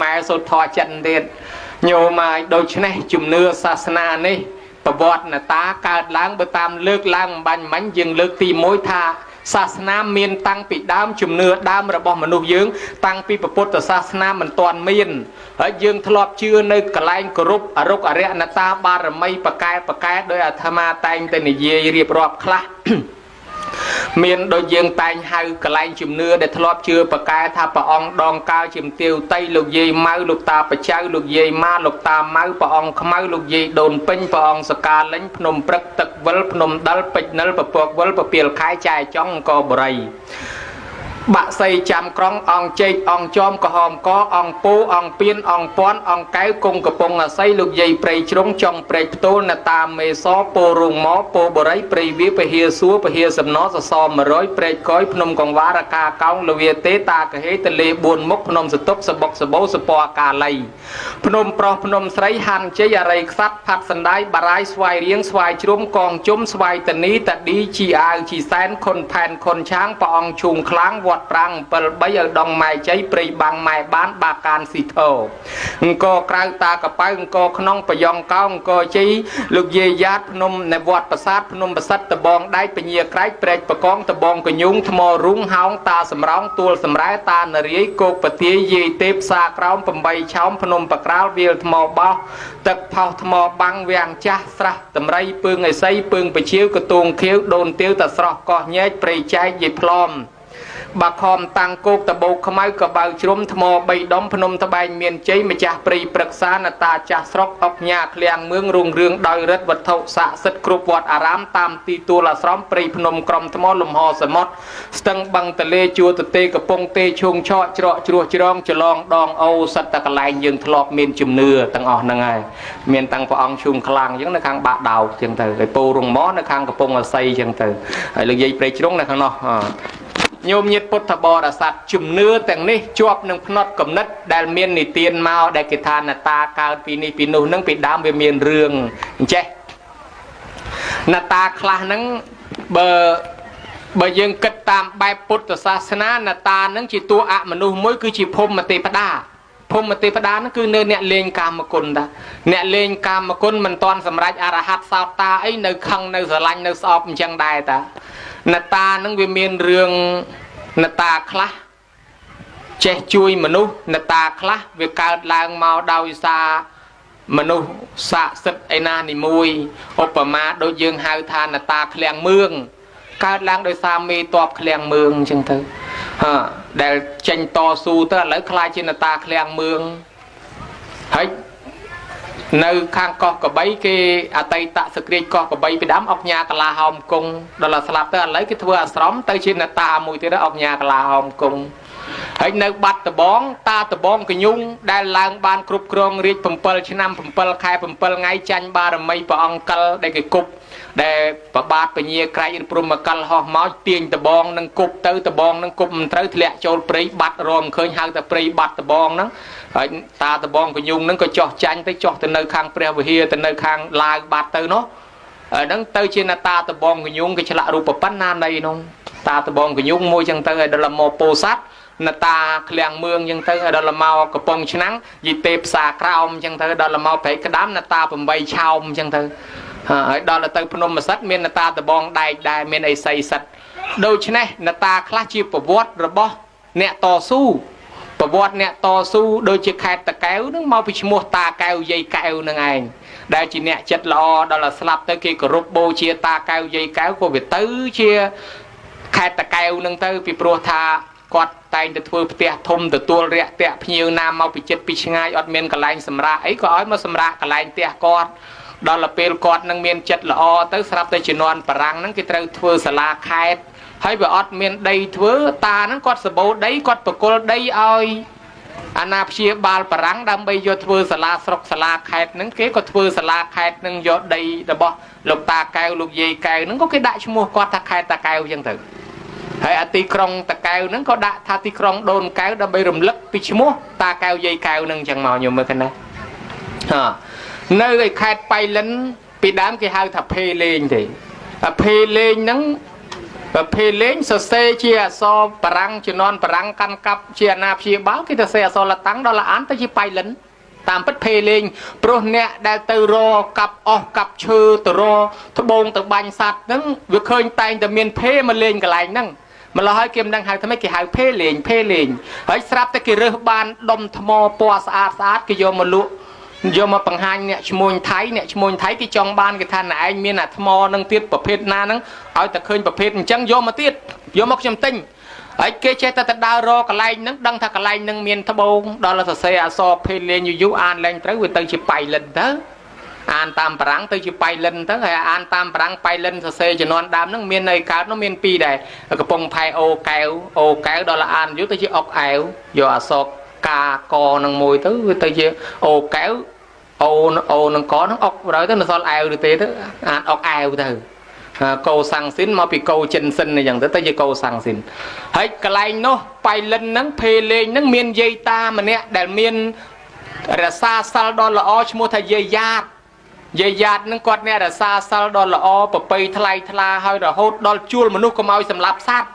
ម៉ែសូត្រធម៌ចិនទៀតញោមហើយដូច្នេះជំនឿសាសនានេះប្រវត្តិនតាកើតឡើងបើតាមលើកឡើងអំបញ្ញមិញយើងលើកទី1ថាសាសនាមានតាំងពីដើមជំនឿដើមរបស់មនុស្សយើងតាំងពីពុទ្ធសាសនាមិនទាន់មានហើយយើងធ្លាប់ជឿនៅកន្លែងគោរពអរុកអរិយនតាបារមីបកែបកែដោយអាត្មាតែងតែនិយាយរៀបរាប់ខ្លះមានដូចយើងតែងហៅកន្លែងជំនឿដែលធ្លាប់ជឿប្រកែថាព្រះអង្គដងកើជំទាវតីលោកយាយម៉ៅលោកតាបចៅលោកយាយម៉ាលោកតាម៉ៅព្រះអង្គខ្មៅលោកយាយដូនពេញព្រះអង្គសកាលិញភ្នំព្រឹកទឹកវិលភ្នំដិលពេជ្រនិលពពកវិលពពាលខែចែចង់អង្គរបរិយបាក់សីចាំក្រុងអង្គជែកអង្គចอมក្រហមកអង្គពូអង្គពៀនអង្គពាន់អង្គកែវគង់កំពង់អាស័យលោកយាយព្រៃជ្រុងចុងព្រែកផ្ទោលនតាមេសពោរុងមកពោបរិយព្រៃវាពហិសួរពហិសំណសស100ព្រែកកយភ្នំកង្វារកាកោងលវាទេតាកហេទលេ4មុខភ្នំសតុបសបុកសបោសពកាលីភ្នំប្រុសភ្នំស្រីហាន់ជ័យអរិយខ្សាត់ផាត់សណ្ដាយបារាយស្វាយរៀងស្វាយជ្រុំកងជុំស្វាយតនីតាឌីជីអាវជីសែនខុនផែនខុនឆាងព្រះអង្គឈូងខ្លាំងវត្តប្រាំង7 3ឲ្យដងម៉ែជ័យព្រៃបាំងម៉ែបានបាកានស៊ីធោអង្គក្រៅតាកប៉ៅអង្គក្នុងប្រយ៉ងកោអង្គជ័យលោកយាយយ៉ាតភ្នំនៅវត្តប្រាសាទភ្នំប្រសិទ្ធដបងដែកពញាក្រែកព្រែកបកងដបងកញូងថ្មរុងហោងតាសំរោងទួលសំរែតានរាយគោកពទាយយាយទេពផ្សារក្រោម8ឆោមភ្នំបក្រាលវាលថ្មបោះទឹកផោះថ្មបាំងវាំងចាស់ស្រះតម្រៃពើងអេសីពើងបជាវកតួងខៀវដូនទាវតាស្រស់កោះញែកព្រៃចែកយាយផ្លំបាខំតាំងគោកតបោកខ្មៅកបៅជ្រុំថ្ម3ដុំភ្នំត្បែងមានជ័យម្ចាស់ព្រៃព្រឹក្សានតាចាស់ស្រុកអុកញ៉ាឃ្លាំងមឿងរុងរឿងដោយរិទ្ធវត្ថុស័ក្តិសិទ្ធិគ្រប់វត្តអារាមតាមទីទួលអាស្រមព្រៃភ្នំក្រំថ្មលំហសមុទ្រស្ទឹងបឹងទលេជួរទទេកំពង់ទេឈូងឆក់ច្រកជ្រោះច្រងច្រឡងដងអូសិតតែកន្លែងយើងធ្លាប់មានជំនឿទាំងអស់ហ្នឹងហើយមានតាំងព្រះអង្គឈូងខ្លាំងអញ្ចឹងនៅខាងបាក់ដោកអញ្ចឹងទៅហើយពោរុងម៉នៅខាងកំពង់អសីអញ្ចឹងទៅហើយលោកយាយព្រៃជ្រុងនៅខាងនោះញោមញាតពុទ្ធបរិស័ទជំនឿទាំងនេះជាប់នឹងផ្នត់គំនិតដែលមាននិទានមកដែលគេថានតាកើតពីនេះពីនោះនឹងពីដើមវាមានរឿងអញ្ចេះនតាខ្លះហ្នឹងបើយើងគិតតាមបែបពុទ្ធសាសនានតាហ្នឹងជាតួអមនុស្សមួយគឺជាភូមិទេវតាភូមិទេវតាហ្នឹងគឺនៅអ្នកលេងកាមគុណតាអ្នកលេងកាមគុណមិនទាន់សម្រេចអរហន្តសោតាអីនៅខឹងនៅស្រឡាញ់នៅស្អប់អញ្ចឹងដែរតានតាហ្នឹងវាមានរឿងនតាខ្លះចេះជួយមនុស្សនតាខ្លះវាកើតឡើងមកដោយសារមនុស្សស័ក្តិសិទ្ធិឯណានីមួយឧបមាដូចយើងហៅថានតាឃ្លាំងមឿងកើតឡើងដោយសារមេតបឃ្លាំងមឿងអញ្ចឹងទៅហាដែលចេញតស៊ូទៅឥឡូវខ្លាចជានតាឃ្លាំងមឿងហើយនៅខាងកោះកបីគេអតីតសក្រាចកោះកបីពីដើមអុកញ៉ាកលាហោមគង់ដល់ស្លាប់ទៅឥឡូវគេធ្វើអាស្រមទៅជានតាមួយទៀតអុកញ៉ាកលាហោមគង់ហើយនៅបាត់ដបងតាដបងកញុងដែលឡើងបានគ្រប់គ្រងរាជ7ឆ្នាំ7ខែ7ថ្ងៃចាញ់បារមីព្រះអង្គកិលដែលគេគប់ដែលប្របាទពញាក្រែកឬព្រហ្មកិលហោះមកទាញដបងនឹងគប់ទៅដបងនឹងគប់មិនត្រូវធ្លាក់ចូលព្រៃបាត់រមឃើញហៅតែព្រៃបាត់ដបងហ្នឹងហើយតាដបងកញុងហ្នឹងក៏ចោះចាញ់ទៅចោះទៅនៅខាងព្រះវិហារទៅនៅខាងឡាវបាត់ទៅនោះហើយហ្នឹងទៅជានតាដបងកញុងគេឆ្លាក់រូបប៉ុណ្ណានៃនោះតាដបងកញុងមួយចឹងទៅឲ្យដល់មកពោធិ៍សាត់នតាឃ្លាំងមឿងចឹងទៅឲ្យដល់មកកំពង់ឆ្នាំងយីទេផ្សារក្រោមចឹងទៅដល់មកព្រែកក្តាំនតា8ឆោមចឹងទៅហើយដល់ទៅភ្នំម្សិតមាននតាដបងដែកដែរមានអីសីសិតដូច្នេះនតាខ្លះជាប្រវត្តិរបស់អ្នកតស៊ូប្រវត្តិអ្នកតស៊ូដូចជាខេត្តតាកែវនឹងមកពីឈ្មោះតាកែវយាយកែវនឹងឯងដែលជាអ្នកចិត្តល្អដល់ស្លាប់ទៅគេគោរពបូជាតាកែវយាយកែវក៏វាទៅជាខេត្តតាកែវនឹងទៅពីព្រោះថាគាត់តែងតែធ្វើផ្ទះធំទទួលរាក់ទាក់ភ្ញៀវណាមកពីចិត្តពីឆ្ងាយអត់មានកន្លែងសម្រាកអីក៏ឲ្យមកសម្រាកកន្លែងផ្ទះគាត់ដល់ពេលគាត់នឹងមានចិត្តល្អទៅស្រាប់តែជំនាន់បារាំងហ្នឹងគេត្រូវធ្វើសាលាខេត្តហើយវាអត់មានដីធ្វើតាហ្នឹងគាត់សបោដីគាត់បកគលដីឲ្យអាណាព្យាបាលបារាំងដើម្បីយកធ្វើសាលាស្រុកសាលាខេត្តហ្នឹងគេក៏ធ្វើសាលាខេត្តហ្នឹងយកដីរបស់លោកតាកែវលោកយាយកែវហ្នឹងក៏គេដាក់ឈ្មោះគាត់ថាខេត្តតាកែវអញ្ចឹងទៅហើយអាទីក្រុងតាកែវហ្នឹងក៏ដាក់ថាទីក្រុងដូនកែវដើម្បីរំលឹកពីឈ្មោះតាកែវយាយកែវហ្នឹងអញ្ចឹងមកញោមមើលឃើញណាហានៅឯខេត្តបៃលិនពីដើមគេហៅថាភេលេងទេអាភេលេងហ្នឹង បើភេលេងសរសេរជាអក្សរបារាំងជំនាន់បារាំងកាន់កាប់ជាអាណាព្យាបាលគេទៅសេអក្សរឡាតាំងដល់អានទៅជាបៃលិនតាមពិតភេលេងព្រោះអ្នកដែលទៅរកាប់អស់កាប់ឈើទៅរត្បូងទៅបាញ់សត្វហ្នឹងវាឃើញតែងតែមានភេមកលេងកន្លែងហ្នឹងម្ល៉េះហើយគេមិនដឹងហៅថាម៉េចគេហៅភេលេងភេលេងហើយស្រាប់តែគេរើសបានដុំថ្មពណ៌ស្អាតស្អាតគេយកមកលក់យកមកបង្ហាញអ្នកឈ្មួញថៃអ្នកឈ្មួញថៃគេចង់បានគេថាណែឯងមានអាថ្មនឹងទៀតប្រភេទណាហ្នឹងឲ្យតែឃើញប្រភេទអញ្ចឹងយកមកទៀតយកមកខ្ញុំទិញហើយគេចេះតែទៅដើររកកន្លែងហ្នឹងដឹងថាកន្លែងហ្នឹងមានត្បូងដល់សរសេរអក្សរភេលេងយូរៗអានលែងត្រូវវាទៅជាបៃលិនទៅអានតាមបារាំងទៅជាបៃលិនទៅហើយអានតាមបារាំងបៃលិនសរសេរជំនាន់ដើមហ្នឹងមាននៅកើតនោះមានពីរដែរកំពង់ផែអូកែវអូកែវដល់អានយូរទៅជាអុកអែវយកអក្សរកាកនឹងមួយទៅវាទៅជាអូកែវអូអូនឹងកនឹងអុកទៅទៅនៅសល់អែវឬទេទៅអានអុកអែវទៅកោសាំងស៊ីនមកពីកោចិនសិនអញ្ចឹងទៅទៅជាកោសាំងស៊ីនហើយកន្លែងនោះបៃលិនហ្នឹងភេលេងហ្នឹងមានយាយតាម្នាក់ដែលមានរក្សាសិលដ៏ល្អឈ្មោះថាយាយយ៉ាតយាយយ៉ាតហ្នឹងគាត់អ្នករក្សាសិលដ៏ល្អប្រពៃថ្លៃថ្លាហើយរហូតដល់ជួលមនុស្សកុំឲ្យសម្លាប់សត្វ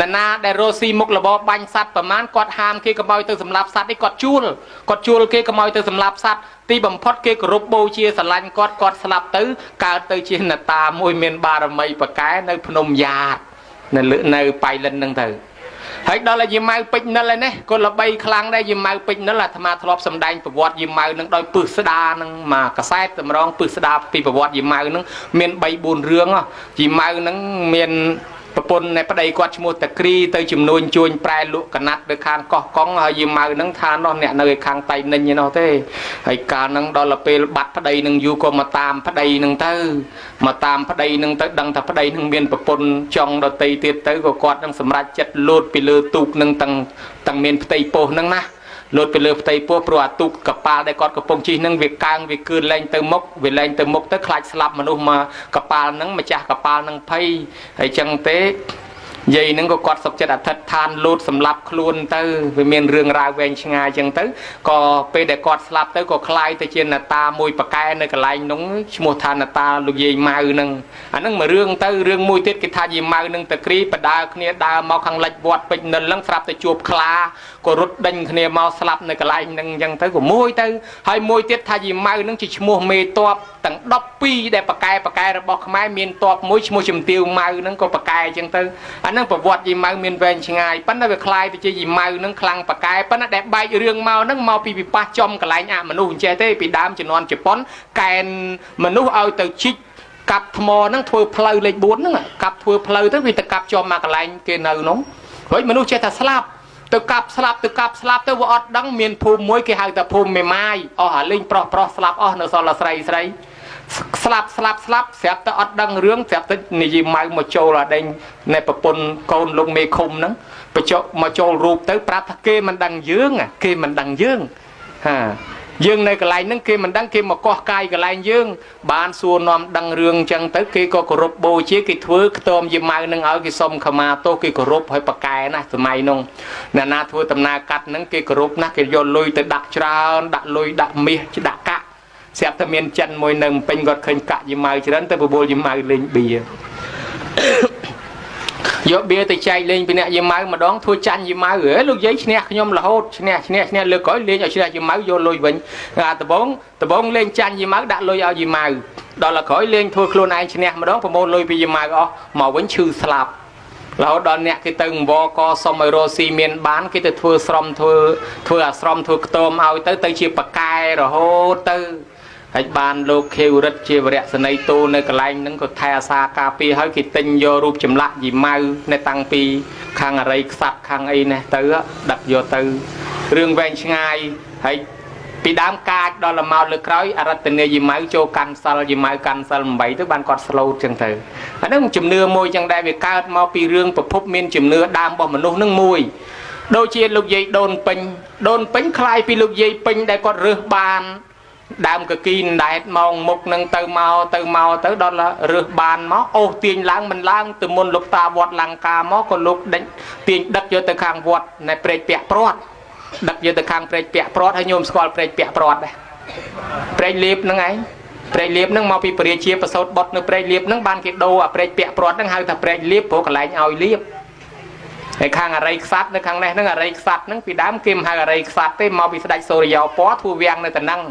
ណានាដែលរស់ស៊ីមុខរបរបាញ់សត្វប្រមាណគាត់ហាមគេកុំឲ្យទៅសម្លាប់សត្វនេះគាត់ជួលគេកុំឲ្យទៅសម្លាប់សត្វទីបំផុតគេគោរពបូជាស្រឡាញ់គាត់គាត់ស្លាប់ទៅកើតទៅជាណតាមួយមានបារមីប្រកែនៅភ្នំយ៉ាតនៅលើនៅបៃលិនហ្នឹងទៅហើយដល់ឲ្យយាម៉ៅពេជ្រនិលឯនេះក៏ល្បីខ្លាំងដែរយាម៉ៅពេជ្រនិលអាត្មាធ្លាប់សម្ដែងប្រវត្តិយាម៉ៅនឹងដោយពឹសស្ដានឹងមកកសែតតម្រងពឹសស្ដាពីប្រវត្តិយាម៉ៅនឹងមាន3 4រឿងយាម៉ៅនឹងមានប្រពន្ធនៃប្តីគាត់ឈ្មោះតាគ្រីទៅជំនួញជួញប្រែលក់កណាត់ទៅខាងកោះកុងហើយយាម៉ៅនឹងថានោះអ្នកនៅឯខាងតៃនិញឯនោះទេហើយកាលនឹងដល់ពេលបាត់ប្តីនឹងយូរក៏មកតាមប្តីនឹងទៅមកតាមប្តីនឹងទៅដឹងថាប្តីនឹងមានប្រពន្ធចង់ដតីទៀតទៅក៏គាត់នឹងសម្រេចចិត្តលោតពីលើទូកនឹងទាំងមានផ្ទៃពោះនឹងណាលោតពីលើផ្ទៃពោះព្រោះអាទូកកប៉ាល់ដែលគាត់កំពុងជិះនឹងវាកើងវាគឿនលែងទៅមុខវាលែងទៅមុខទៅខ្លាចស្លាប់មនុស្សមកកប៉ាល់នឹងម្ចាស់កប៉ាល់នឹងភ័យហើយចឹងទេយាយនឹងក៏គាត់សុខចិត្តអធិដ្ឋានលោតសម្លាប់ខ្លួនទៅវាមានរឿងរ៉ាវវែងឆ្ងាយចឹងទៅក៏ពេលដែលគាត់ស្លាប់ទៅក៏คล้ายទៅជាណតាមួយប៉កែនៅកន្លែងនោះឈ្មោះថាណតាលោកយាយម៉ៅនឹងអានឹងមួយរឿងទៅរឿងមួយទៀតគេថាយាយម៉ៅនឹងតក្រីបដើគ្នាដើរមកខាងលិចវត្តពេជ្រនិលនឹងស្រាប់តែជួបខ្លាក៏រត់ដេញគ្នាមកស្លាប់នៅកន្លែងនឹងចឹងទៅក៏មួយទៅហើយមួយទៀតថាយាយម៉ៅនឹងជាឈ្មោះមេតបទាំង12ដែលប៉កែរបស់ខ្មែរមានតបមួយឈ្មោះជំទាវម៉ៅនឹងក៏ប៉កែចឹងទៅអានឹងប្រវត្តិយាយម៉ៅមានវែងឆ្ងាយប៉ុន្តែវាคล้ายទៅជាយាយម៉ៅនឹងខ្លាំងប៉កែប៉ុន្តែដែលបែករឿងមកនឹងមកពីវិប៉ះចំកន្លែងអមនុស្សអញ្ចេះទេពីដើមជំនាន់ជប៉ុនកែនមនុស្សឲ្យទៅជីកកាប់ថ្មនឹងធ្វើផ្លូវលេខ4ហ្នឹងកាប់ធ្វើផ្លូវទៅវាទៅកាប់ចំមកកន្លែងគេនៅនោះហើយមនុស្សចេះតែស្លាប់ទៅកាប់ស្លាប់ទៅកាប់ស្លាប់ទៅវាអត់ដឹងមានភូមិមួយគេហៅថាភូមិមេម៉ាយអស់អាលេងប្រុសប្រុសស្លាប់អស់នៅសល់ស្រីស្រីស្លាប់ស្លាប់ស្លាប់ស្រាប់តែអត់ដឹងរឿងស្រាប់តែនិយាយម៉ៅមកចូលអាដេញនៃប្រពន្ធកូនលោកមេឃុំហ្នឹងបញ្ចុះមកចូលរូបទៅប្រាប់ថាគេមិនដឹងយើងគេមិនដឹងយើងហាយើងនៅកន្លែងហ្នឹងគេមិនដឹងគេមកកោះកាយកន្លែងយើងបានសួរនាំដឹងរឿងអញ្ចឹងទៅគេក៏គោរពបូជាគេធ្វើខ្ទមយាយម៉ៅនឹងឲ្យគេសុំខមាទោសគេគោរពឲ្យប៉កែណាស់សម័យនោះអ្នកណាធ្វើដំណើរកាត់ហ្នឹងគេគោរពណាស់គេយកលុយទៅដាក់ច្រើនដាក់លុយដាក់មាសដាក់កាក់ស្រាប់តែមានចិនមួយនៅពេញគាត់ឃើញកាក់យាយម៉ៅច្រើនទៅបបួលយាយម៉ៅលេងបៀយកបៀទៅចែកលេងពីអ្នកយាយម៉ៅម្ដងធ្វើចាញ់យាយម៉ៅហេលោកយាយឈ្នះខ្ញុំរហូតឈ្នះឈ្នះឈ្នះលើកក្រោយលេងឲ្យឈ្នះយាយម៉ៅយកលុយវិញអាដបងលេងចាញ់យាយម៉ៅដាក់លុយឲ្យយាយម៉ៅដល់ក្រោយលេងធ្វើខ្លួនឯងឈ្នះម្ដងប្រមូលលុយពីយាយម៉ៅអស់មកវិញឈឺស្លាប់រហូតដល់អ្នកគេទៅអង្វរកសុំឲ្យរស់ស៊ីមានបានគេទៅធ្វើស្រមធ្វើអាស្រមធ្វើខ្ទមឲ្យទៅទៅជាប៉កែរហូតទៅហើយបានលោកខេវរិទ្ធជាវរៈសេនីយ៍តូនៅកន្លែងហ្នឹងក៏ថែអាសាការពារឲ្យគេទិញយករូបចម្លាក់យាយម៉ៅនៅតាំងពីខាងអរិយខ្សាត់ខាងអីនេះទៅដឹកយកទៅរឿងវែងឆ្ងាយហើយពីដើមកាចដល់មកលើក្រោយអរតនីយាយម៉ៅចូលកាន់សិលយាយម៉ៅកាន់សិល8ទៅបានគាត់ស្លូតចឹងទៅអាហ្នឹងជំនឿមួយចឹងដែរវាកើតមកពីរឿងប្រភពមានជំនឿដើមរបស់មនុស្សហ្នឹងមួយដូចជាលោកយាយដូនពេញដូនពេញคล้ายពីលោកយាយពេញដែលគាត់រើសបានដើមកគីដែតមកមុខនឹងទៅមកទៅមកទៅដល់រើសបានមកអូសទាញឡើងមិនឡើងទៅមុនលោកតាវត្តលង្កាមកក៏លោកដេញទាញដឹកយកទៅខាងវត្តនៃព្រែកពាក់ព្រាត់ដឹកយកទៅខាងព្រែកពាក់ព្រាត់ហើយញោមស្គាល់ព្រែកពាក់ព្រាត់ដែរព្រែកលៀបហ្នឹងឯង ព្រែកលៀបហ្នឹងមកពីព្រះរាជាប្រសូតបុត្រនៅព្រែកលៀបហ្នឹងបានគេដូរអាព្រែកពាក់ព្រាត់ហ្នឹងហៅថាព្រែកលៀបព្រោះកន្លែងឲ្យលៀបហើយខាងអរិយខ្សាត់នៅខាងនេះហ្នឹងអរិយខ្សាត់ហ្នឹងពីដើមគេមិនហៅអរិយខ្សាត់ទេមកពីស្ដេចសូរិយោពណ៌ធ្វើវាំងនៅតំណឹង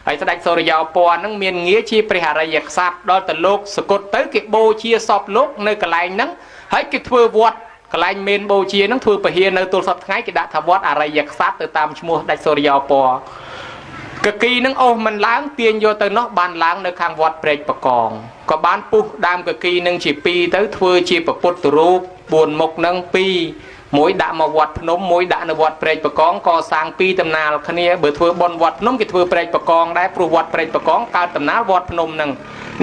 ហើយស្ដេចសូរិយោពណ៌ហ្នឹងមានងារជាព្រះអរិយខ្សាត់ដល់ទៅលោកសគត់ទៅគេបូជាសពលោកនៅកន្លែងហ្នឹងហើយគេធ្វើវត្តកន្លែងមេនបូជាហ្នឹងធ្វើពហិនៅទល់សពថ្ងៃគេដាក់ថាវត្តអរិយខ្សាត់ទៅតាមឈ្មោះស្ដេចសូរិយោពណ៌កគីនឹងអូសមិនឡើងទាញយកទៅនោះបានឡើងនៅខាងវត្តព្រែកបកងក៏បានពុះដើមកគីនឹងជាពីរទៅធ្វើជាពពុទ្ធរូប4មុខនឹងពីរមួយដាក់មកវត្តភ្នំមួយដាក់នៅវត្តព្រែកបកងកសាងពីរដំណាលគ្នាបើធ្វើបុណ្យវត្តភ្នំគេធ្វើព្រែកបកងដែរព្រោះវត្តព្រែកបកងកើតដំណាលវត្តភ្នំនឹង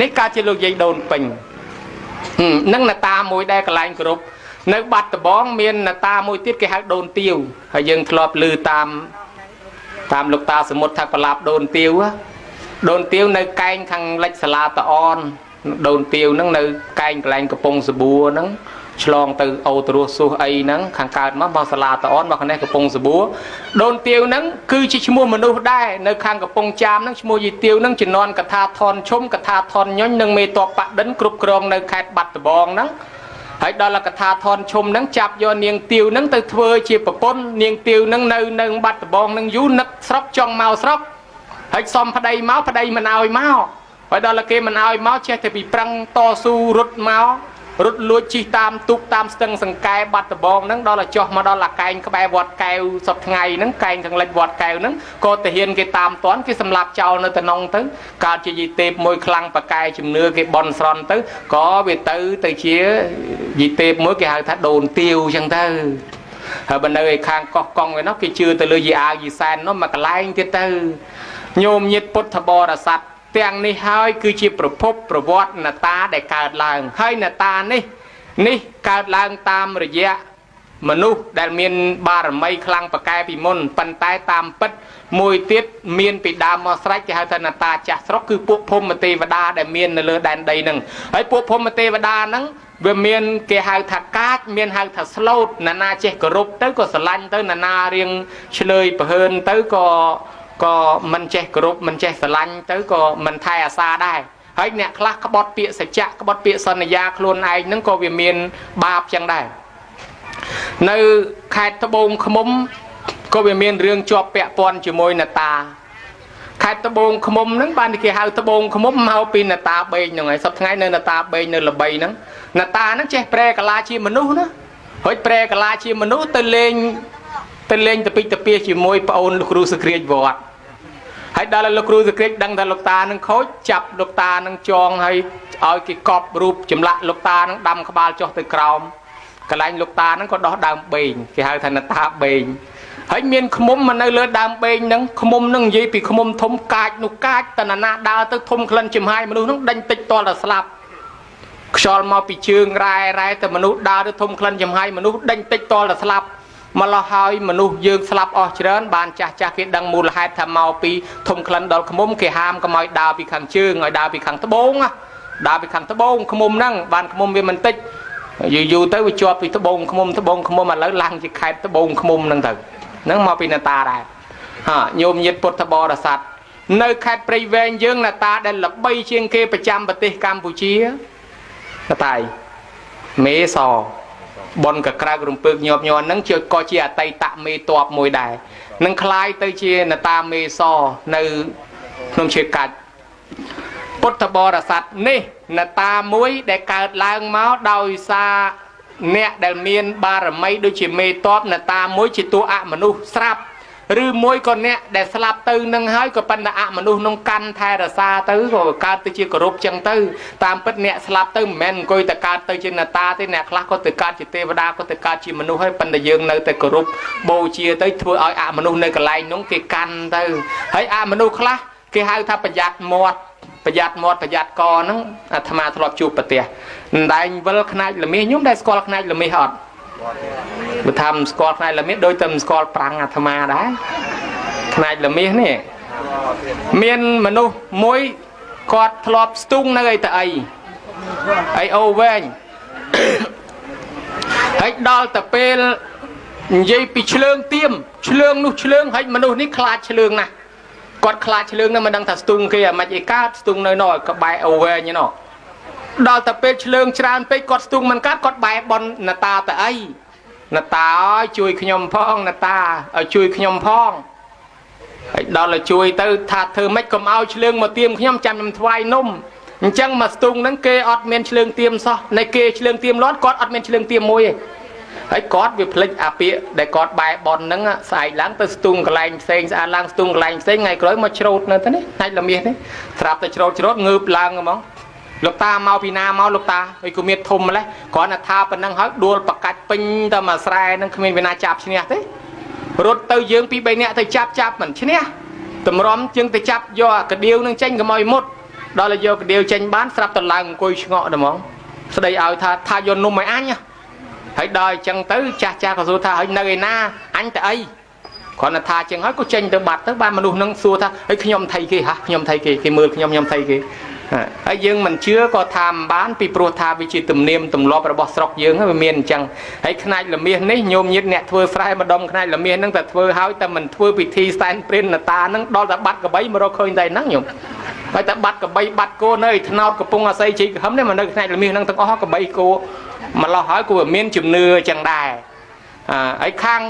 នេះកើតជាលោកយាយដូនពេញនឹងនតាមួយដែរកន្លែងគ្រប់នៅបាត់ដបងមាននតាមួយទៀតគេហៅដូនទាវហើយយើងធ្លាប់ឮតាមលោកតាសមុទ្រថាកលាបដូនទាវដូនទាវនៅកែងខាងលិចសាលាតអនដូនទាវហ្នឹងនៅកែងកន្លែងកំពង់សបួរហ្នឹងឆ្លងទៅអូទ្រោះសួសអីហ្នឹងខាងកើតមកសាលាតអនមកខាងនេះកំពង់សបួរដូនទាវហ្នឹងគឺជាឈ្មោះមនុស្សដែរនៅខាងកំពង់ចាមហ្នឹងឈ្មោះយីទាវហ្នឹងជំនាន់កថាថនឈុំកថាថនញញនិងមេតបបដិនគ្រប់គ្រងនៅខេត្តបាត់ដំបងហ្នឹងហើយដល់កថាថនឈុំហ្នឹងចាប់យកនាងទាវហ្នឹងទៅធ្វើជាប្រពន្ធនាងទាវហ្នឹងនៅបាត់ដំបងហ្នឹងយូរនឹកស្រុកចង់មកស្រុកហើយសុំប្តីមកប្តីមិនឲ្យមកហើយដល់គេមិនឲ្យមកចេះតែពីប្រឹងតស៊ូរត់មករត់លួចជិះតាមទូកតាមស្ទឹងសង្កែបាត់ដំបងហ្នឹងដល់តែចុះមកដល់អាកែងក្បែរវត្តកែវសប្ថ្ងៃហ្នឹងកែងខាងលិចវត្តកែវហ្នឹងក៏ទាហានគេតាមតាន់គេសម្លាប់ចោលនៅតំណងទៅកើតជាយីទេពមួយខ្លាំងប្រកែជំនឿគេបន់ស្រន់ទៅក៏វាទៅជាយីទេពមួយគេហៅថាដូនទាវអញ្ចឹងទៅហើយបើនៅឯខាងកោះកុងឯនោះគេជឿទៅលើយីអាវយីសែននោះមកកន្លែងទៀតទៅញោមញាតិពុទ្ធបរិស័ទទាំងនេះហើយគឺជាប្រភពប្រវត្តិនតាដែលកើតឡើងហើយនតានេះកើតឡើងតាមរយៈមនុស្សដែលមានបារមីខ្លាំងប្រកែពីមុនប៉ុន្តែតាមពិតមួយទៀតមានពីដើមមកស្រេចគេហៅថានតាចាស់ស្រុកគឺពួកភូមិទេវតាដែលមាននៅលើដែនដីហ្នឹងហើយពួកភូមិទេវតាហ្នឹងវាមានគេហៅថាកាចមានហៅថាស្លូតណានាចេះគោរពទៅក៏ស្រឡាញ់ទៅណានារៀងឆ្លើយប្រហើនទៅក៏មិនចេះគោរពមិនចេះស្រឡាញ់ទៅក៏មិនថែអាសាដែរហើយអ្នកខ្លះក្បត់ពាក្យសច្ចៈក្បត់ពាក្យសន្យាខ្លួនឯងហ្នឹងក៏វាមានបាបចឹងដែរនៅខេត្តត្បូងឃ្មុំក៏វាមានរឿងជាប់ពាក់ព័ន្ធជាមួយនតាខេត្តត្បូងឃ្មុំហ្នឹងបានគេហៅត្បូងឃ្មុំមកពីនតាបេងហ្នឹងហើយសប្តាហ៍ថ្ងៃនៅនតាបេងនៅល្បីហ្នឹងនតាហ្នឹងចេះប្រែកាឡាជាមនុស្សណាហើយប្រែកាឡាជាមនុស្សទៅលេងទៅពិចទៅពៀជាមួយប្អូនលោកគ្រូសក្រាចវត្តហើយដល់លោកគ្រូសក្រាចដឹងថាលោកតានឹងខូចចាប់លោកតានឹងចងហើយឲ្យគេកប់រូបចម្លាក់លោកតានឹងដាំក្បាលចុះទៅក្រោមកន្លែងលោកតានឹងក៏ដោះដើមបេងគេហៅថានតាបេងហើយមានឃ្មុំមកនៅលើដើមបេងហ្នឹងឃ្មុំហ្នឹងនិយាយពីឃ្មុំធំកាចនោះកាចតណាណាដើរទៅធំក្លិនចំហាយមនុស្សហ្នឹងដេញតិចតល់តែស្លាប់ខ្យល់មកពីជើងរ៉ែតែមនុស្សដើរទៅធំក្លិនចំហាយមនុស្សដេញតិចតល់តែស្លាប់ម្លោះហើយមនុស្សយើងស្លាប់អស់ច្រើនបានចាស់គេដឹងមូលហេតុថាមកពីធំក្លិនដល់ឃ្មុំគេហាមកុំឲ្យដើរពីខាងជើងឲ្យដើរពីខាងត្បូងណាដើរពីខាងត្បូងឃ្មុំហ្នឹងបានឃ្មុំវាមិនតិចយូរយូរទៅវាជាប់ពីត្បូងឃ្មុំឥឡូវឡើងជាខេត្តត្បូងឃ្មុំហ្នឹងទៅហ្នឹងមកពីនតាដែរហាញោមញាតិពុទ្ធបរិស័ទនៅខេត្តព្រៃវែងយើងនតាដែលល្បីជាងគេប្រចាំប្រទេសកម្ពុជានតាយមេសបនកក្រើករំពើកញាប់ញ័រហ្នឹងជាក៏ជាអតីតមេតបមួយដែរនឹងคล้ายទៅជានតាមេសនៅភ្នំឈើកាច់ពុទ្ធបរិស័ទនេះនតាមួយដែលកើតឡើងមកដោយសារអ្នកដែលមានបារមីដូចជាមេតបនតាមួយជាតួអមនុស្សស្រាប់ឬមួយក៏អ្នកដែលស្លាប់ទៅនឹងហើយក៏ប៉ុន្តែអមនុស្សនឹងកាន់ថែរក្សាទៅក៏កើតទៅជាគោរពចឹងទៅតាមពិតអ្នកស្លាប់ទៅមិនមែនអង្គុយតែកើតទៅជានតាទេអ្នកខ្លះក៏ទៅកើតជាទេវតាក៏ទៅកើតជាមនុស្សហើយប៉ុន្តែយើងនៅតែគោរពបូជាទៅធ្វើឲ្យអមនុស្សនៅកន្លែងនោះគេកាន់ទៅហើយអមនុស្សខ្លះគេហៅថាប្រយ័ត្នមាត់ប្រយ័ត្នមាត់ប្រយ័ត្នកហ្នឹងអាត្មាធ្លាប់ជួបប្រទះដែងវិលខ្នាចល្មាសខ្ញុំដែលស្គាល់ខ្នាចល្មាសអត់បើថាមិនស្គាល់ខ្នាចល្មាសដូចតែមិនស្គាល់ប្រាំងអាត្មាដែរខ្នាចល្មាសនេះមានមនុស្សមួយគាត់ធ្លាប់ស្ទូងនៅអីទៅអីអូវែងហើយដល់ទៅពេលនិយាយពីឆ្លើងទៀមឆ្លើងនោះឆ្លើងហើយមនុស្សនេះខ្លាចឆ្លើងណាស់ គាត់ខ្លាចឆ្លើងនឹងមិនដឹងថាស្ទូងគេអាម៉េចអីកើតស្ទូងនៅនោះក្បែរអូវែងនោះដល់តែពេលឆ្លើងច្រើនពេកគាត់ស្ទូងមិនកើតគាត់បែរបននតាទៅអីនតាអើយជួយខ្ញុំផងនតាឲ្យជួយខ្ញុំផងហើយដល់តែជួយទៅថាធ្វើម៉េចកុំឲ្យឆ្លើងមកទៀមខ្ញុំចាំខ្ញុំថ្វាយនំអញ្ចឹងមកស្ទូងហ្នឹងគេអត់មានឆ្លើងទៀមសោះនៃគេឆ្លើងទៀមលាន់គាត់អត់មានឆ្លើងទៀមមួយទេហើយគាត់វាភ្លេចអាពាក្យដែលគាត់បែរបនហ្នឹងស្អែកឡើងទៅស្ទូងកន្លែងផ្សេងស្អាតឡើងស្ទូងកន្លែងផ្សេងថ្ងៃក្រោយមកច្រូតនៅទៅនេះផ្នែកលមាសនេះស្រាប់តែច្រូតច្រូតងើបឡើងហ្មងលោកតាមកពីណាមកលោកតាហើយក៏មានធំម្លេះគ្រាន់តែថាប៉ុណ្ណឹងហើយដួលប្រកាច់ពេញតែមួយស្រែហ្នឹងគ្មានវិណាចាប់ឈ្នះទេរត់ទៅយើងពីរបីនាក់ទៅចាប់ចាប់មិនឈ្នះតម្រាំជាងទៅចាប់យកអាកដៀវនឹងចេញកុំឲ្យមុតដល់តែយកកដៀវចេញបានស្រាប់តែឡើងអង្គុយឆ្ងក់តែហ្មងស្ដីឲ្យថាថាយកនំឲ្យអញហើយដល់អញ្ចឹងទៅចាស់ចាស់ក៏សួរថាហើយនៅឯណាអញទៅអីគ្រាន់តែថាជាងហើយក៏ចេញទៅបាត់ទៅបានមនុស្សនឹងសួរថាហើយខ្ញុំថៃគេហ่ะខ្ញុំថៃគេគេមើលខ្ញុំខ្ញុំថៃគេហើយយើងមិនជឿក៏ថាមិនបានពីព្រោះថាវាជាទំនៀមទម្លាប់របស់ស្រុកយើងវាមានអញ្ចឹងហើយខ្នាចលមាសនេះញោមញាតអ្នកធ្វើស្រែម្ដុំខ្នាចលមាសហ្នឹងតែធ្វើហើយតែមិនធ្វើពិធីសែនព្រេននតាហ្នឹងដល់តែបាត់កបីមករកឃើញតែហ្នឹងញោមហើយតែបាត់កបីបាត់គោនៅឯថ្នោតកំពុងអាស័យជីកហឹមនេះមកនៅខ្នាចលមាសហ្នឹងទាំងអស់កបីគោម្លោះហើយគួរមានជំនឿអញ្ចឹងដែរហើយខាង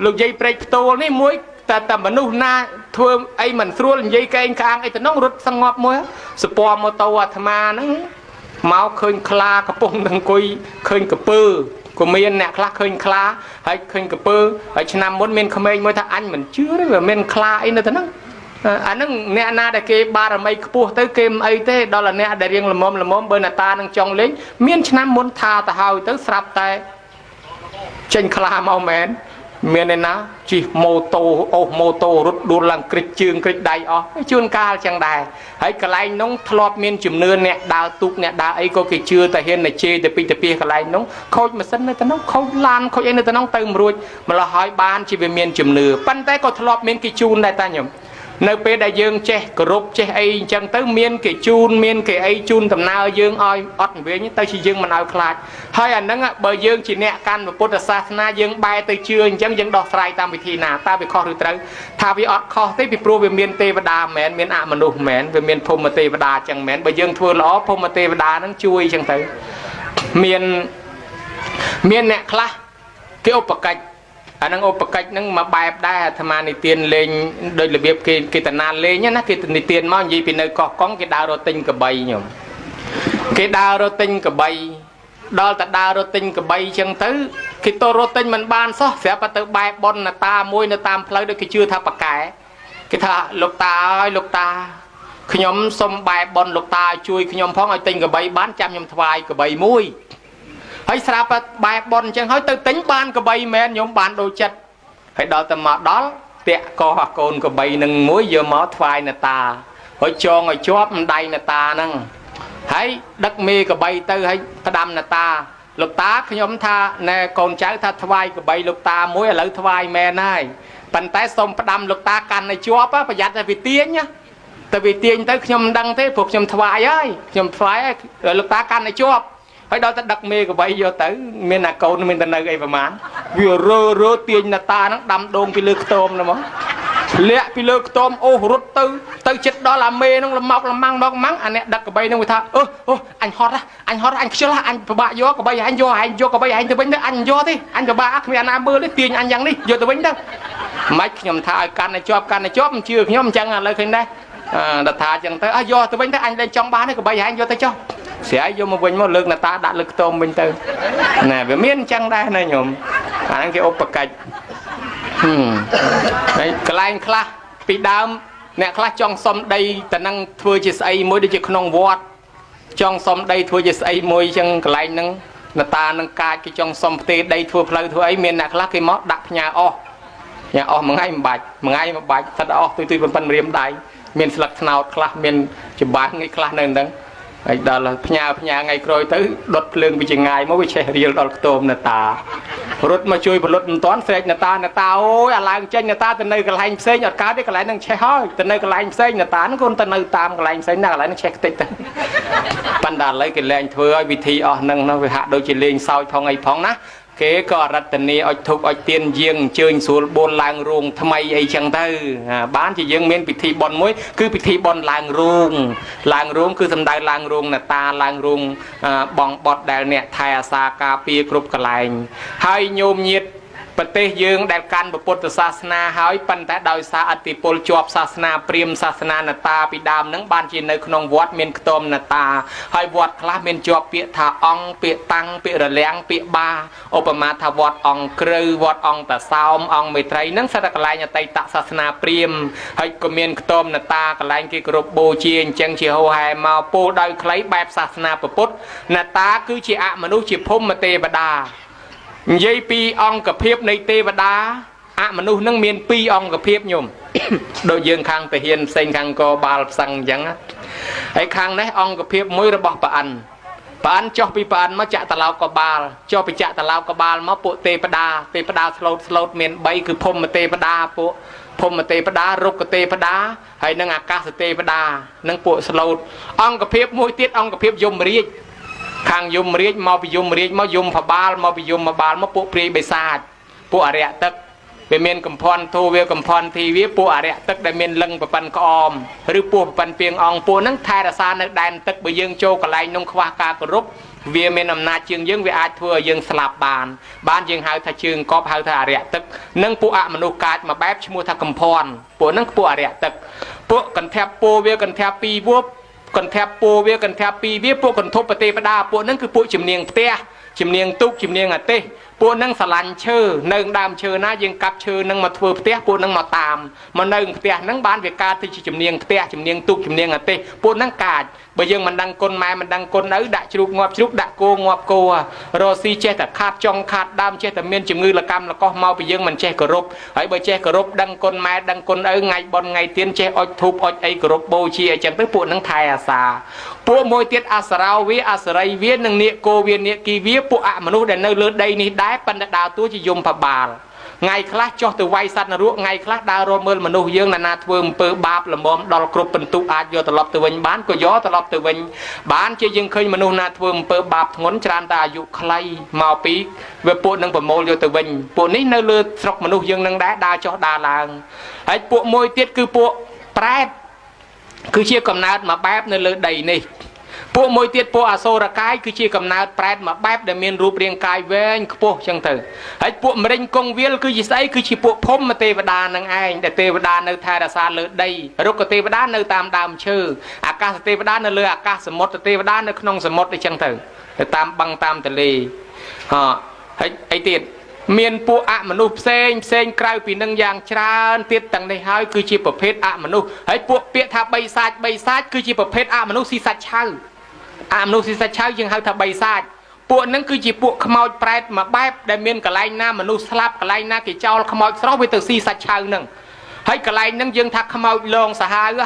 លោកយាយព្រែកផ្ទោលនេះមួយតែតែមនុស្សណាធ្វើអីមិនស្រួលនិយាយកែងក្អាងអីទៅនោះរត់សងប់មួយសពម៉ូតូអាត្មាហ្នឹងមកឃើញខ្លាកំពុងនឹងអង្គុយឃើញកពើក៏មានអ្នកខ្លះឃើញខ្លាហើយឃើញកពើហើយឆ្នាំមុនមានក្មេងមួយថាអញមិនជឿទេវាមានខ្លាអីនៅទៅហ្នឹងអាហ្នឹងអ្នកណាដែលគេបារមីខ្ពស់ទៅគេមិនអីទេដល់អ្នកដែលរៀងល្មមល្មមបើអ្នកតានឹងចង់លេងមានឆ្នាំមុនថាទៅហើយទៅស្រាប់តែចេញខ្លាមកមែនមានឯណាជិះម៉ូតូអូសម៉ូតូរត់ដួលឡើងក្រិចជើងក្រិចដៃអស់ជួនកាលចឹងដែរហើយកន្លែងនោះធ្លាប់មានជំនឿអ្នកដើរទូកអ្នកដើរអីក៏គេជឿតែហ៊ានតែជេរទៅពីទៅពីកន្លែងនោះខូចម៉ាស៊ីននៅទៅនោះខូចឡានខូចអីនៅទៅនោះទៅមិនរួចម្លោះហើយបានជាវាមានជំនឿប៉ុន្តែក៏ធ្លាប់មានគេជូនដែរតាញោមនៅពេលដែលយើងចេះគោរពចេះអីអញ្ចឹងទៅមានគេជូនមានគេអីជូនដំណើរយើងឲ្យអត់វិញទៅជាយើងមិនឲ្យខ្លាចហើយអាហ្នឹងបើយើងជាអ្នកកាន់ពុទ្ធសាសនាយើងបែរទៅជឿអញ្ចឹងយើងដោះស្រាយតាមវិធីណាតើវាខុសឬត្រូវថាវាអត់ខុសទេពីព្រោះវាមានទេវតាមែនមានអមនុស្សមែនវាមានភូមិទេវតាអញ្ចឹងមែនបើយើងធ្វើល្អភូមិទេវតាហ្នឹងជួយអញ្ចឹងទៅមានអ្នកខ្លះគេឧបកិច្ចអានឹងឧបកិច្ចហ្នឹងមកបែបដែរអាត្មានិទានលេងដោយរបៀបគេគេតាណាលេងណាគេនិទានមកនិយាយពីនៅកោះកុងគេដើររកទិញកបីញោមគេដើររកទិញកបីដល់តែដើររកទិញកបីអញ្ចឹងទៅគេទៅរកទិញមិនបានសោះស្រាប់តែទៅបែបប៉ុនតាមួយនៅតាមផ្លូវដូចគេជឿថាប៉កែគេថាលោកតាអើយលោកតាខ្ញុំសុំបែបប៉ុនលោកតាជួយខ្ញុំផងឲ្យទិញកបីបានចាំខ្ញុំថ្វាយកបីមួយហើយស្រាប់តែបែបប៉ុនអញ្ចឹងហើយទៅទិញបានកបីមែនខ្ញុំបានដូចចិត្តហើយដល់តែមកដល់តាក់កោអាកូនកបីនឹងមួយយកមកថ្វាយនតាហើយចងឲ្យជាប់ម្ដាយនតាហ្នឹងហើយដឹកមេកបីទៅហើយផ្ដាំនតាលោកតាខ្ញុំថាណែកូនចៅថាថ្វាយកបីលោកតាមួយឥឡូវថ្វាយមែនហើយប៉ុន្តែសូមផ្ដាំលោកតាកាន់ឲ្យជាប់ប្រយ័ត្នតែវាទាញណាតែវាទាញទៅខ្ញុំមិនដឹងទេព្រោះខ្ញុំថ្វាយហើយខ្ញុំថ្វាយហើយលោកតាកាន់ឲ្យជាប់ហើយដល់តែដឹកមេកបីយកទៅមានអាកូនមានតែនៅអីប្រហែលវារើរើទាញនតាហ្នឹងដាំដូងពីលើខ្ទមហ្នឹងមកលាក់ពីលើខ្ទមអូសរត់ទៅទៅចិត្តដល់អាមេហ្នឹងលម៉ោកលម៉ាំងមកម៉ាំងអាអ្នកដឹកកបីហ្នឹងវាថាអឺអូអញហត់អញហត់អញខ្ជិលអញពិបាកយកកបីអញយកឯងយកកបីឯងទៅវិញទៅអញយកទេអញពិបាកគ្មានអាណាមើលទេទាញអញយ៉ាងនេះយកទៅវិញទៅមិនខ្ញុំថាឲ្យកាន់ឲ្យជាប់កាន់ឲ្យជាប់មិនជឿខ្ញុំអញ្ចឹងឥឡូវឃើញដែរដល់ថាអញ្ចឹងទៅអើយកទៅវិញទៅអញលែងចង់បានទេកបីឯងយកទៅចុះស្រាយយកមកវិញមកលើកនតាដាក់លើខ្ទមវិញទៅណែវាមានអញ្ចឹងដែរណាញោមអាហ្នឹងគេឧបកិច្ចហើយកន្លែងខ្លះពីដើមអ្នកខ្លះចង់សុំដីតែនឹងធ្វើជាស្អីមួយដូចជាក្នុងវត្តចង់សុំដីធ្វើជាស្អីមួយអញ្ចឹងកន្លែងហ្នឹងនតានឹងកាចគេចង់សុំផ្ទេដីធ្វើផ្លូវធ្វើអីមានអ្នកខ្លះគេមកដាក់ផ្ញើអស់ផ្ញើអស់មួយថ្ងៃមិនបាច់មួយថ្ងៃមិនបាច់ស្ថិតអស់ទុយទុយប៉ុនរៀមដៃមានស្លឹកត្នោតខ្លះមានច្បាំងអីខ្លះនៅហ្នឹងហើយដល់ផ្ញើផ្ញើថ្ងៃក្រោយទៅដុតភ្លើងពីចងាយមកវាឆេះរៀលដល់ខ្ទមនតារត់មកជួយផលិតមិនតាន់ស្រែកនតានតាអូយអាឡើងចេញនតាទៅនៅកន្លែងផ្សេងអត់កើតទេកន្លែងហ្នឹងឆេះហើយទៅនៅកន្លែងផ្សេងនតាហ្នឹងគាត់ទៅនៅតាមកន្លែងផ្សេងណាកន្លែងហ្នឹងឆេះខ្ទេចទៅប៉ុន្តែឥឡូវគេលែងធ្វើឲ្យវិធីអស់ហ្នឹងវាហាក់ដូចជាលេងសើចផងអីផងណា គេក៏រតនាអុជធុបអុជទៀនយាងអញ្ជើញស្រួលបួនឡើងរោងថ្មីអីចឹងទៅបានជាយើងមានពិធីបុណ្យមួយគឺពិធីបុណ្យឡើងរោងឡើងរោងគឺសំដៅឡើងរោងនតាឡើងរោងបងបត់ដែលអ្នកថែអាសាការពារគ្រប់កន្លែងហើយញោមញាតប្រទេសយើងដែលកាន់ពុទ្ធសាសនាហើយប៉ុន្តែដោយសារអតិពលជាប់សាសនាព្រាហ្មណ៍សាសនានតាពីដើមហ្នឹងបានជានៅក្នុងវត្តមានខ្ទមនតាហើយវត្តខ្លះមានជាប់ពាក្យថាអង្គពាក្យតាំងពាក្យរលាំងពាក្យបាឧបមាថាវត្តអង្គគ្រៅវត្តអង្គតាសោមអង្គមេត្រីហ្នឹងសិតតែកន្លែងអតីតសាសនាព្រាហ្មណ៍ហើយក៏មានខ្ទមនតាកន្លែងគេគោរពបូជាអញ្ចឹងជាហោហែមកពោលដោយខ្លីបែបសាសនាពុទ្ធនតាគឺជាអមនុស្សជាភូមិទេវតានិយាយពីអង្គភាពនៃទេវតាអមនុស្សនឹងមានពីរអង្គភាពញោមដូចយើងខាងទាហានផ្សេងខាងកបាលផ្សឹងអញ្ចឹងហើយខាងនេះអង្គភាពមួយរបស់ប្រអិនប្រអិនចុះពីប្រអិនមកចាក់តឡោកបាលចុះពីចាក់តឡោកបាលមកពួកទេវតាទេវតាស្លូតស្លូតមាន3គឺភូមិទេវតាពួកភូមិទេវតារុក្ខទេវតាហើយនិងអាកាសទេវតានិងពួកស្លូតអង្គភាពមួយទៀតអង្គភាពយមរាជខាងយមរាជមកពីយមរាជមកយមផបាលមកពីយមបាលមកពួកព្រាយបិសាចពួកអរិយទឹកវាមានកំភន់ធូវាកំភន់ធីវាពួកអរិយទឹកដែលមានលឹងប្រប៉ិនក្អមឬពោះប្រប៉ិនពីងអង្គពួកហ្នឹងថែរក្សានៅដែនទឹកបើយើងចូលកន្លែងនោះខ្វះការគោរពវាមានអំណាចជាងយើងវាអាចធ្វើឲ្យយើងស្លាប់បានបានយើងហៅថាជើងកបហៅថាអរិយទឹកនិងពួកអមនុស្សកាចមួយបែបឈ្មោះថាកំភន់ពួកហ្នឹងពួកអរិយទឹកពួកកន្ធាប់ពោវាកន្ធាប់ពីរវកន្ធាប់ពោវាកន្ធាប់ពីវាពួកកន្ធពទេវតាពួកហ្នឹងគឺពួកជំនាញផ្ទះជំនាញទូកជំនាញអាទេសពួកហ្នឹងស្រឡាញ់ឈើនៅដើមឈើណាយើងកាប់ឈើហ្នឹងមកធ្វើផ្ទះពួកហ្នឹងមកតាមមកនៅផ្ទះហ្នឹងបានវាកើតទៅជាជំនាញផ្ទះជំនាញទូកជំនាញអាទេសពួកហ្នឹងកាចបើយើងមិនដឹងគុណម៉ែមិនដឹងគុណឪដាក់ជ្រូកងាប់ជ្រូកដាក់គោងាប់គោរកស៊ីចេះតែខាតចុងខាតដើមចេះតែមានជំងឺលកម្មលកោះមកពីយើងមិនចេះគោរពហើយបើចេះគោរពដឹងគុណម៉ែដឹងគុណឪថ្ងៃបុណ្យថ្ងៃទៀនចេះអុជធូបអុជអីគោរពបូជាអីចឹងទៅពួកហ្នឹងថែអាសាពួកមួយទៀតអសរោវាអសរីវានិងនាគគោវានាគីវាពួកអមនុស្សដែលនៅលើដីនេះដែរប៉ុន្តែដើរតួជាយមបាលថ្ងៃខ្លះចុះទៅវាយសត្វនរកថ្ងៃខ្លះដើររកមើលមនុស្សយើងណានាធ្វើអំពើបាបល្មមដល់គ្រប់ពិន្ទុអាចយកត្រឡប់ទៅវិញបានក៏យកត្រឡប់ទៅវិញបានជាយើងឃើញមនុស្សណាធ្វើអំពើបាបធ្ងន់ច្រើនតែអាយុខ្លីមកពីវាពួកនឹងប្រមូលយកទៅវិញពួកនេះនៅលើស្រុកមនុស្សយើងនឹងដែរដើរចុះដើរឡើងហើយពួកមួយទៀតគឺពួកប្រែតគឺជាកំណើតមួយបែបនៅលើដីនេះពួកមួយទៀតពួកអសូរកាយគឺជាកំណើតប្រែតមួយបែបដែលមានរូបរាងកាយវែងខ្ពស់ចឹងទៅហើយពួកម្រិញគង់វាលគឺជាស្អីគឺជាពួកភូមិទេវតានឹងឯងដែលទេវតានៅថែរក្សាលើដីរុក្ខទេវតានៅតាមដើមឈើអាកាសទេវតានៅលើអាកាសសមុទ្រទេវតានៅក្នុងសមុទ្រអីចឹងទៅទៅតាមបឹងតាមទន្លេហ៎ហើយអីទៀតមានពួកអមនុស្សផ្សេងផ្សេងក្រៅពីនឹងយ៉ាងច្រើនទៀតទាំងនេះហើយគឺជាប្រភេទអមនុស្សហើយពួកពាក្យថាបិសាចបិសាចគឺជាប្រភេទអមនុស្សស៊ីសាច់ឆៅអមនុស្សស៊ីសាច់ឆៅយើងហៅថាបិសាចពួកហ្នឹងគឺជាពួកខ្មោចប្រែតមួយបែបដែលមានកន្លែងណាមនុស្សស្លាប់កន្លែងណាគេចោលខ្មោចស្រស់វាទៅស៊ីសាច់ឆៅហ្នឹងហើយកន្លែងហ្នឹងយើងថាខ្មោចលងសាហាវ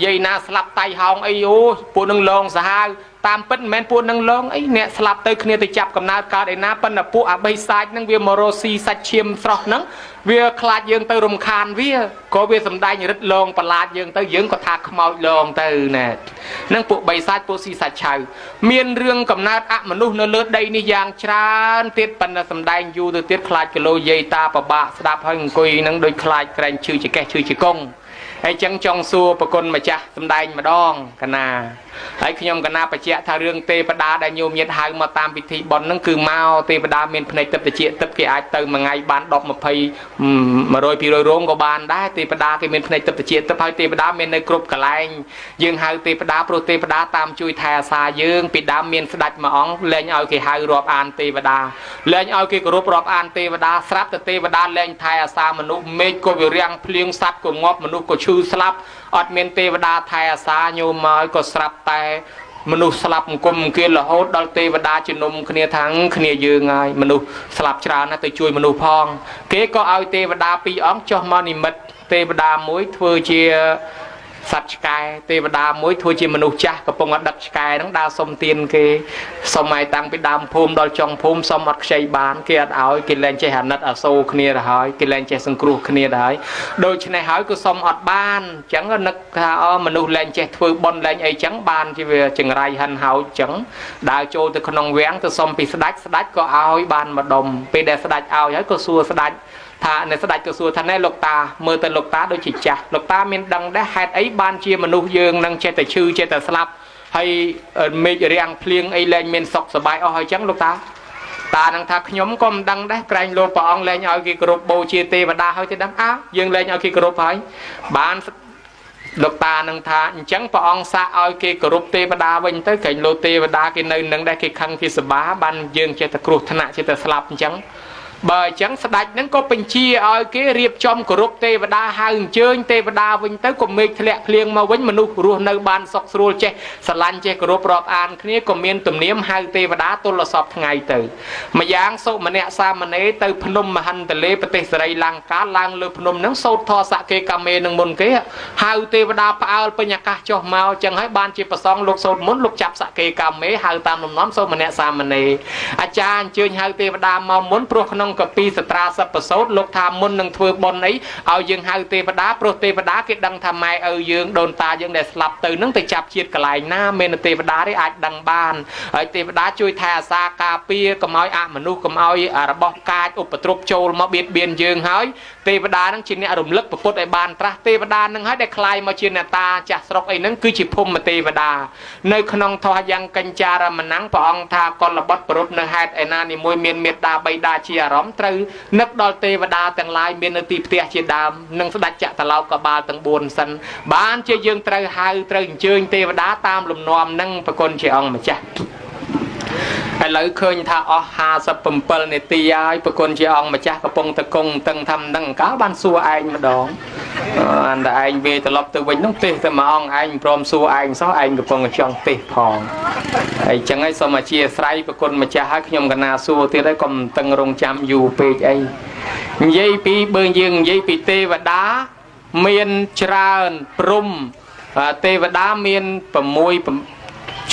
យាយណាស្លាប់តៃហោងអីអូពួកហ្នឹងលងសាហាវតាមពិតមិនមែនពួកនឹងលងអីអ្នកស្លាប់ទៅគ្នាទៅចាប់កំណើតកើតឯណាប៉ុន្តែពួកអបិសាចហ្នឹងវាមករកស៊ីសាច់ឈាមស្រស់ហ្នឹងវាខ្លាចយើងទៅរំខានវាក៏វាសំដែងរិទ្ធលងប្រឡាចយើងទៅយើងក៏ថាខ្មោចលងទៅណែហ្នឹងពួកបិសាចពួកស៊ីសាច់ឆៅមានរឿងកំណើតអមនុស្សនៅលើដីនេះយ៉ាងច្រើនទៀតប៉ុន្តែសំដែងយូរទៅទៀតខ្លាចគីឡូយាយតាប្របាក់ស្ដាប់ហើយអង្គុយហ្នឹងដូចខ្លាចក្រែងឈឺចកេះឈឺជង្គង់ហើយចឹងចង់សួរប្រគុណម្ចាស់សំដែងម្ដងកណាហើយខ្ញុំកណាបញ្ជាក់ថារឿងទេវតាដែលញោមញាតហៅមកតាមពិធីបុណ្យហ្នឹងគឺមកទេវតាមានភ្នែកទឹកតិចទឹកគេអាចទៅមួយថ្ងៃបាន10 20 100 200រោងក៏បានដែរទេវតាគេមានភ្នែកទឹកតិចទឹកហើយទេវតាមាននៅគ្រប់កន្លែងយើងហៅទេវតាព្រោះទេវតាតាមជួយថែអាសាយើងពីដើមមានស្ដេចមួយអង្គលែងឲ្យគេហៅរាប់អានទេវតាលែងឲ្យគេគោរពរាប់អានទេវតាស្រាប់តែទេវតាលែងថែអាសាមនុស្សមេឃក៏វារាំងភ្លៀងសត្វក៏ងាប់មនុស្សក៏ឈឺស្លាប់អត់មានទេវតាថែអាសាញោមមកក៏ស្រាប់តែមនុស្សស្លាប់អង្គមអង្គារហូតដល់ទេវតាជំនុំគ្នាថាងគ្នាយើងហើយមនុស្សស្លាប់ច្រើនណាស់ទៅជួយមនុស្សផងគេក៏ឲ្យទេវតាពីរអង្គចុះមកនិមិត្តទេវតាមួយធ្វើជា សត្វឆ្កែទេវតាមួយធ្វើជាមនុស្សចាស់កំពុងតែដឹកឆ្កែហ្នឹងដើរសុំទានគេសុំឲ្យតាំងពីដើមភូមិដល់ចុងភូមិសុំអត់ខ្ចីបានគេអត់ឲ្យគេលែងចេះអាណិតអាសូរគ្នាទៅហើយគេលែងចេះសង្គ្រោះគ្នាទៅហើយដូច្នេះហើយក៏សុំអត់បានអញ្ចឹងនឹកថាអមនុស្សលែងចេះធ្វើបុណ្យលែងអីចឹងបានជាវាចង្រៃហិនហោចចឹងដើរចូលទៅក្នុងវាំងទៅសុំពីស្ដេចស្ដេចក៏ឲ្យបានម្ដុំពេលដែលស្ដេចឲ្យហើយក៏សួរស្ដេចថាអ្នកស្ដេចក៏សួរថាណែលោកតាមើលទៅលោកតាដូចជាចាស់លោកតាមានដឹងដែរហេតុអីបានជាមនុស្សយើងនឹងចេះតែឈឺចេះតែស្លាប់ហើយមេឃរាំងភ្លៀងអីលែងមានសុខសប្បាយអស់ហើយចឹងលោកតាតានឹងថាខ្ញុំក៏មិនដឹងដែរក្រែងលោកព្រះអង្គលែងឲ្យគេគោរពបូជាទេវតាហើយទេដឹងអើយើងលែងឲ្យគេគោរពហើយបានលោកតានឹងថាអញ្ចឹងព្រះអង្គសាកឲ្យគេគោរពទេវតាវិញទៅក្រែងលោកទេវតាគេនៅនឹងដែរគេខឹងគេសបាបានយើងចេះតែគ្រោះថ្នាក់ចេះតែស្លាប់អញ្ចឹងបើអញ្ចឹងស្ដេចហ្នឹងក៏បញ្ជាឲ្យគេរៀបចំគោរពទេវតាហៅអញ្ជើញទេវតាវិញទៅក៏មេឃធ្លាក់ភ្លៀងមកវិញមនុស្សរស់នៅបានសុខស្រួលចេះស្រឡាញ់ចេះគោរពរាប់អានគ្នាក៏មានទំនៀមហៅទេវតាទល់សពថ្ងៃទៅម្យ៉ាងសុមនៈសាមណេរទៅភ្នំមហន្តលេប្រទេសសិរីលង្កាឡើងលើភ្នំហ្នឹងសូត្រធម៌សកេកាមេនឹងមុនគេហៅទេវតាផ្អើលពេញអាកាសចុះមកអញ្ចឹងហើយបានជាប្រសងលោកសូត្រមុនលោកចាប់សកេកាមេហៅតាមលំនាំសុមនៈសាមណេរអាចារ្យអញ្ជើញហៅទេវតាមកមុនព្រោះក្នុងកពីសត្រាសិបសោតលោកថាមុននឹងធ្វើបុណ្យអីឲ្យយើងហៅទេវតាព្រោះទេវតាគេដឹងថាម៉ែឪយើងដូនតាយើងដែលស្លាប់ទៅនឹងទៅចាប់ជាតិកន្លែងណាមានទេវតាទេអាចដឹងបានហើយទេវតាជួយថែអាសាការពារកុំឲ្យអមនុស្សកុំឲ្យរបស់កាចឧបទ្រពចូលមកបៀតបៀនយើងហើយទេវតានឹងជាអ្នករំលឹកពុទ្ធឲ្យបានត្រាស់ទេវតានឹងហើយដែលคลายមកជាអ្នកតាចាស់ស្រុកអីហ្នឹងគឺជាភូមិទេវតានៅក្នុងធម៌យ៉ាងកញ្ចារមណੰព្រះអង្គថាកុលបុត្រប្រពនៅហេតុឯណានីមួយមានមេត្តាបិតាជាអារម្មណ៍ត្រូវនឹកដល់ទេវតាទាំងឡាយមាននៅទីផ្ទះជាដើមនិងស្ដេចចក្រឡោកកបាលទាំង4សិនបានជាយើងត្រូវហៅត្រូវអញ្ជើញទេវតាតាមលំនាំនឹងប្រគុណជាអង្គម្ចាស់ឥឡូវឃើញថាអស់57នាទីហើយប្រគុណជាអង្គម្ចាស់កំពុងតកងតឹងថាមិនដឹងកាលបានសួរឯងម្ដងអានតែឯងវាត្រឡប់ទៅវិញនោះទេសតែមួយអង្គឯងព្រមសួរឯងសោះឯងកំពុងចង់ទេសផងហើយចឹងហើយសូមអធិស្ឋានប្រគុណម្ចាស់ហើយខ្ញុំកណាសួរទៀតហើយកុំតឹងរងចាំយូរពេកអីនិយាយពីបើយើងនិយាយពីទេវតាមានច្រើនព្រំទេវតាមាន6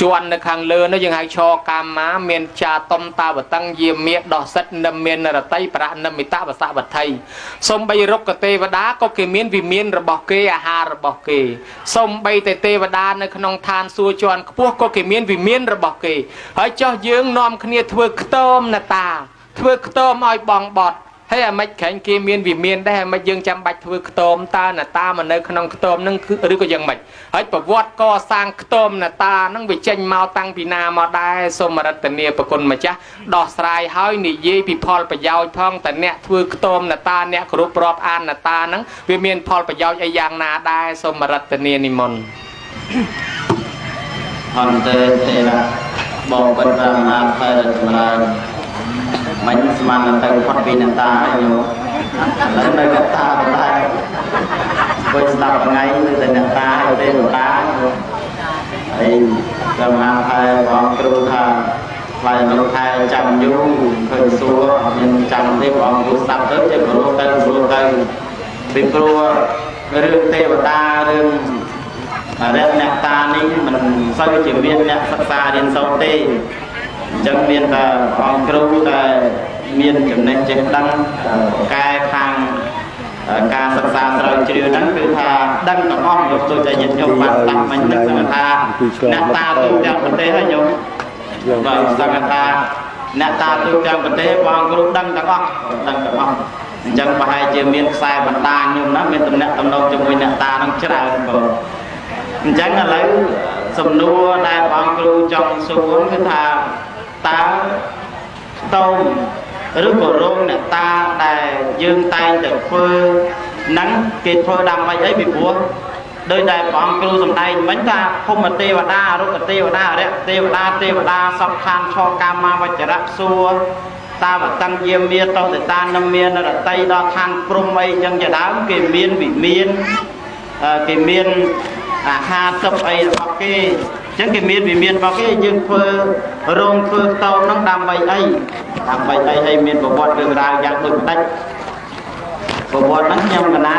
ជាន់នៅខាងលើនោះយើងហៅឆកាមាមានចាតុំតាវតឹងយាមាដោះសិទ្ធនិមានរតីប្រនិមិតវសវត្ថីសំបីរុក្ខទេវតាក៏គេមានវិមានរបស់គេអាហាររបស់គេសំបីតែទេវតានៅក្នុងឋានសួគ៌ជាន់ខ្ពស់ក៏គេមានវិមានរបស់គេហើយចោះយើងនាំគ្នាធ្វើខ្ទមនតាធ្វើខ្ទមឲ្យបងបត់ហើយអាម៉េចក្រែងគេមានវិមានដែរអាម៉េចយើងចាំបាច់ធ្វើខ្ទមតើនតាមកនៅក្នុងខ្ទមនឹងឬក៏យ៉ាងម៉េចហើយប្រវត្តិកសាងខ្ទមនតានឹងវាចេញមកតាំងពីណាមកដែរសូមរតនាប្រគុណម្ចាស់ដោះស្រាយហើយនិយាយពីផលប្រយោជន៍ផងតើអ្នកធ្វើខ្ទមនតាអ្នកគោរពរាប់អាននតានឹងវាមានផលប្រយោជន៍អីយ៉ាងណាដែរសូមរតនានិមន្តអន្តេទេរៈបងបិទព្រះមហាថេរចម្រើនមិញស្មានទៅផុតពីអ្នកតាហើយញោមឥឡូវនៅអ្នកតាដដែលវិញស្ដាប់ថ្ងៃនៅតែអ្នកតាហើយទេវតាហើយព្រះមហាថេរបងគ្រូថាថ្លៃលោកថែចាំយូរឃើញសួរអត់មានចាំទេបងគ្រូស្ដាប់ទៅចេះព្រោះទៅព្រោះទៅពីព្រោះរឿងទេវតារឿងអរិយអ្នកតានេះមិនសូវជាមានអ្នកសិក្សារៀនសូត្រទេអញ្ចឹងមានតែអង្គគ្រូដែលមានចំណេះចេះដឹងកែខាងការសិក្សាស្រាវជ្រាវហ្នឹងគឺថាដឹងទាំងអស់យកទៅតែញាតិញោមបានស្ដាប់មិញហ្នឹងសង្ឃថាអ្នកតាទូទាំងប្រទេសហើយញោមបាទសង្ឃថាអ្នកតាទូទាំងប្រទេសបងគ្រូដឹងទាំងអស់ដឹងទាំងអស់អញ្ចឹងប្រហែលជាមានខ្សែបណ្ដាញញោមណាមានតំណែងតំណងជាមួយអ្នកតាហ្នឹងច្រើនបងអញ្ចឹងឥឡូវសំណួរដែលបងគ្រូចង់សួរគឺថាតើខ្ទមឬក៏រោងអ្នកតាដែលយើងតែងតែធ្វើហ្នឹងគេធ្វើដើម្បីអីពីព្រោះដោយដែលព្រះអង្គគ្រូសម្ដែងមិញថាភូមិទេវតារុក្ខទេវតាអរិយទេវតាទេវតាសពឋានឆកាមាវចរៈសួរតាវតੰយាមាតោតិតានមានរតីដល់ឋានព្រំអីចឹងជាដើមគេមានវិមានគេមានអាហារទឹកអីរបស់គេចឹងគេមានវិមានរបស់គេយើងធ្វើរោងធ្វើខ្ទមហ្នឹងដើម្បីអីដើម្បីអីហើយមានប្រវត្តិរឿងរ៉ាវយ៉ាងដូចម្ដេចប្រវត្តិហ្នឹងខ្ញុំកណា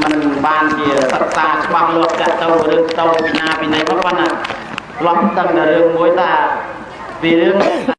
មិនបានជាសិក្សាច្បាស់លាស់ចាក់ទៅរឿងទៅពីណាពីណីមកប៉ុន្តែឡំដឹងតែរឿងមួយថាពីរឿង